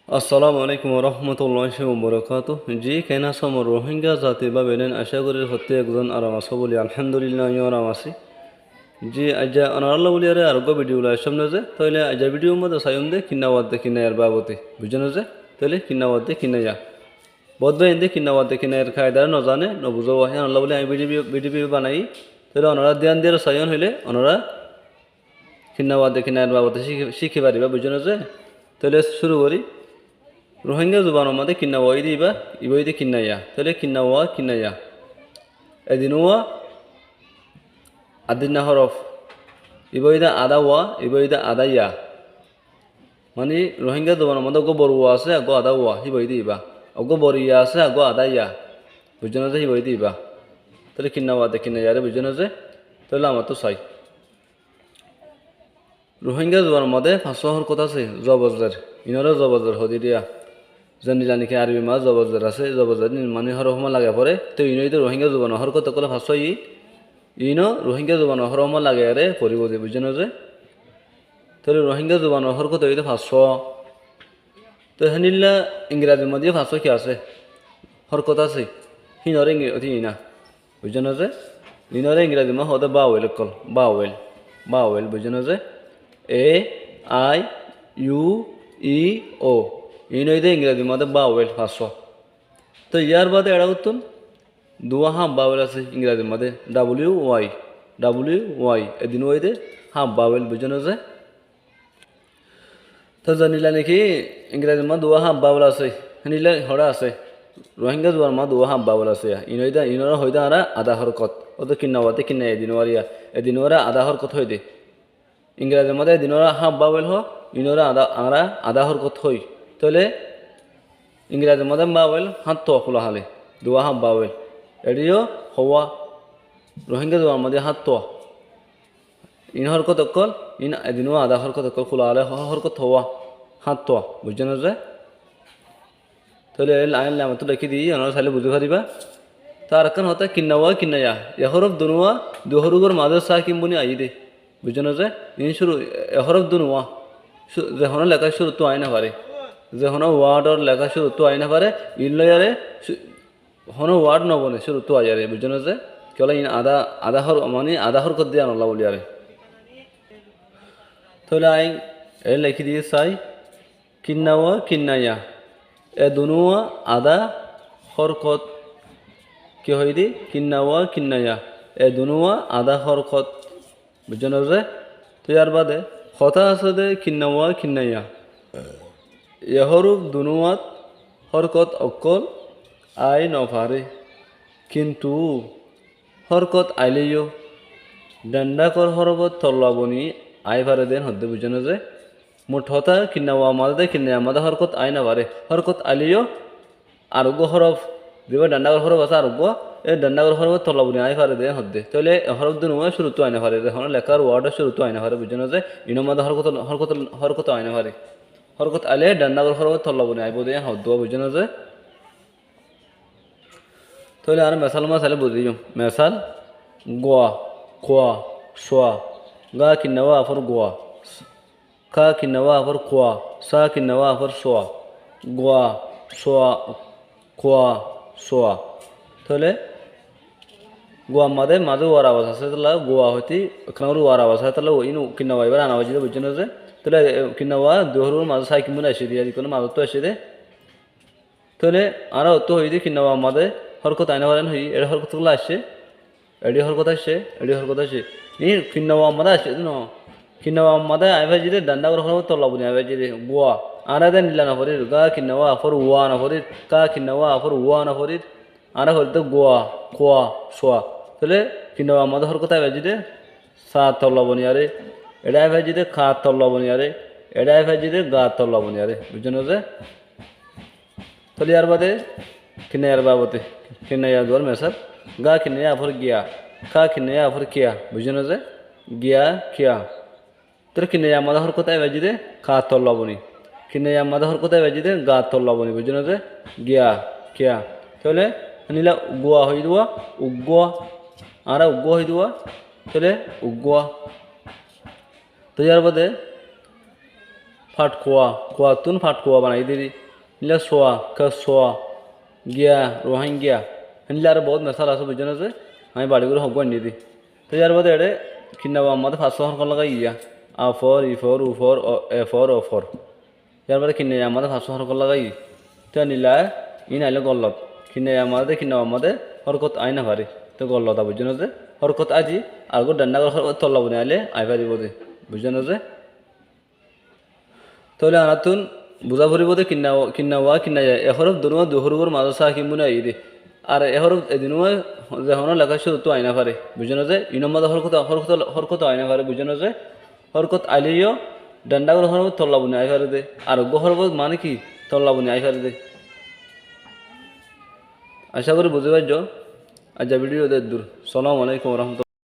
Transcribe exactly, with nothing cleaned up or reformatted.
Assalamu alaikum warahmatulláhi wabarakátuhu. Ji, keén asó mor Rohingya zati bái boin ókkol? Acá gorí fottíkzon aram asó buli. Alhamdulillah, añí yó aram así. Ji, aijja onorálla buli aré areggúa video loi aiccóm né ze, tóile aijja video mazé saiyum de kinnawa de kinnayar babote, buijjó né ze, tóile kinnawa de kinnaya. Bout bái inde kinnawa de kinnayar kaidare nozane, nobuzó, yíanolla buli añí video, video banaiyí. Tóile onorá diyan diyore saiyon óile onorá kinnawa de kinnayar babote cíki, cíki faribá, buijjó né ze? Tóile cúru gorí. Rohingya zubanor mazé kinnawa óide ibá, ibá óide kinnaya. Tóile kinnawa, kinnaya. E dunuwa adinna hórof. Ibá óide adá wa, ibá óide adá ya. Mani Rohingya zubanor mazé eggúa boro wa asé, eggúa adá wa, híba óide ibá. Eggúa boro ya asé, eggúa adá ya. Buijjó né ze, híba óide ibá. Tóile kinnawa de kinnayare, buijjó né ze? Tóile añára sai. Rohingya zubanor mazé fañssúa hórkot asé, zoborzer. Inoré zoborzer hoó de diya. Zendilla niki Arobir mazé zoborzer asé, zoborzer in mani hórof mazé lage foré. Te ino óide Rohingya zubanor hórkot ókkol fañssúa, ino Rohingya zubanor hórof mazé lage aré foribó de, buijjó né ze? Tóile Rohingya zubanor hórkot óide fañssúa. Te héndilla Ingrazir mazé yó fañssúa ki asé? Hórkot asé. Híinoré Ingrazit ina. Buijjó né ze? Inoré Ingrazir mazé hoó de vowel ókkol. Vowel. Vowel, buijjó né ze? A, I, U, E, O. In óide Ingrazir mazé vowel fañssúa. Te yar bade eçé uttún duwá half vowel asé Ingrazir mazé, W Y, W Y, e dunuwa óide half vowel, buijjó né ze? Te zendilla niki Ingrazir mazé duwá half vowel asé, héndilla hoçé asé, Rohingya zubanor mazé duwá half vowel asé. In óide, inoré hoó de añára adá hórkot. Óde kinnawa de kinnaya e dunuware, e dunuware adá hórkot hoó de. Ingrazir mazé e dunuware half vowel hoó, inoré adá, añára adá hórkot hoó. Tóile Ingrazir mazé vowel háñttuwa kúla hále, duwá half vowel. Eçé yó hoó, Rohingya zubanor mazé háñttuwa. In hórkot ókkol, in e dunuwa adá hórkot ókkol kúla hále hó-, hórkot hoó, háñttuwa. Buijjó né ze? Tóile e lain lamottú lekí diyí, onorá sailé buzí faribá. Te arekkán hotá kinnawa, kinnaya. E hórof dunuwa, dui hórofor mazé sakin boni aiyé de. Buijjó né ze? In cúru, e hórof dunuwa. Cú-, ze honó leká cúruttú aái no faré. Ze honó word or leká cúruttú aái no faré. In loiyaré cú-, honó word no bone cúruttú aiyaré. Buijjó né ze? Kiyólla in adá, adá hór-, mani adá hórkot de yíanolla buli aré. Tóile añí e lekí diyí sai. Kinnawa, kinnaya. E dunuwa adá hórkot. Ki hoó de? Kinnawa, kinnaya. E dunuwa adá hórkot. Buijjó né ze? Te yar bade hotá asé de kinnawa, kinnaya. E hórof dunuwat hórkot ókkol aái no faré. Kintu hórkot ailé yó dhandhakor hórofor tolla boni aái faré de yían hoó de, buijjó né ze? Mut hotá kinnawa mazé de kinnaya mazé hórkot aái no faré. Hórkot ailé yó areggúa hórof, zibá dhandhakor hórof asé areggúa, e dhandhakor hórofor tolla boni aái faré de yían hoó de. Tóile e hórof dunuwa cúruttú aái no faré, ze honó lekár word or cúruttú aái no faré, buijjó né ze? Inor mazé hórkot, hórkot, hórkot aái no faré. Hórkot ailé dhandhakor hórofor tolla boni aibó de yían hoó de, buijjó né ze? Tóile añára mesal mazé sailé buzí faijjum. Mesal, gua, kua, sua. Ga kinnawa afor gua. Ka kinnawa afor kua. Sa kinnawa afor sua. Gua, sua, kua, sua. Tóile gua mazé, mazé war abas asé, tóile gua hoité ekkán gori war abas asé, tóile in kinnawa ibáre ana faijjé de, buijjó né ze? Tóile, e, kinnawa dui hórofor mazé sakin boni aiccé de, yar ikkáno mazottú aiccé de. Tóile añára ottú hoiyí de kinnawa mazé hórkot aái no faré hoiyí, eçé hórkot kúla aiccé, eçé hórkot aiccé, eçé hórkot aiccé. Iín kinnawa mazé aiccé de no. Kinnawa mazé aái faijjé de, dhandhakor hórofor tolla boni aái faijjé de, gua. Añára de endilla no forir, ga kinnawa afor ua no forir, ka kinnawa afor ua no forir. Añára forir de gua, kua, sua. Tóile kinnawa mazé hórkot aái faijjé de, sa tolla boni aré. Eçé aái faijjé de, ka tolla boni aré. Eçé aái faijjé de, ga tolla boni aré. Buijjó né ze? Tóile yar bade kinnayar babote, kinnaya duwar mesal. Ga kinnaya afor gia, ka kinnaya afor kia, buijjó né ze? Gia, kia. Tóile kinnaya mazé hórkot aái faijjé de, ka tolla boni. Kinnaya mazé hórkot aái faijjé de, ga tolla boni, buijjó né ze? Gia, kia. Tóile héndilla gua hoiyí de, uggúa. Añára uggúa hoiyí de, tóile uggúa. Te yar bade Fathkuwa, kuwattún fathkuwa banaiyé dé. Héndilla suwa, kasuwa, giya, Ruháinggiya. Héndilla aró boóut mesal asé, buijjó né ze? Aññí baçi gorí hoggúa ainní dé. Te yar bade eçé kinna wa madé fañssúa hórkot lagai giya. A for, i for, u for, o, e for, o for. Yar bade kinna ya madé fañssúa hórkot lagai. Te nila iín ailé gollot. Kinna ya madé, kinna wa madé hórkot ai no fare. Te gollot a, buijjó né ze? Hórkot aidi, ar uggúa dhandhagor hórkot tolla buni ailé ai faribó dé. Buijjó né ze? Tóile añárattún buzá foribó dé kinna, kinna wa, kinna ya, e hórof dunúwa dui hórofor mazé sakin buni aiyé dé. Ar e hórof e dunúwa ze honó leká cúruttú ai no fare, buijjó né ze? Inor mazé hórkot, hórkot, hórkot ai no fare, buijjó né ze? Hórkot ailé yó dhandhagor hórof tolla buni ai fare dé. Ar uggúa hórof mane ki? Tolla buni ai fare dé. Acá gorí buzí faijjó. Aijja bidiyó dé eddur. Assalamu alaikum wa rahmatullah.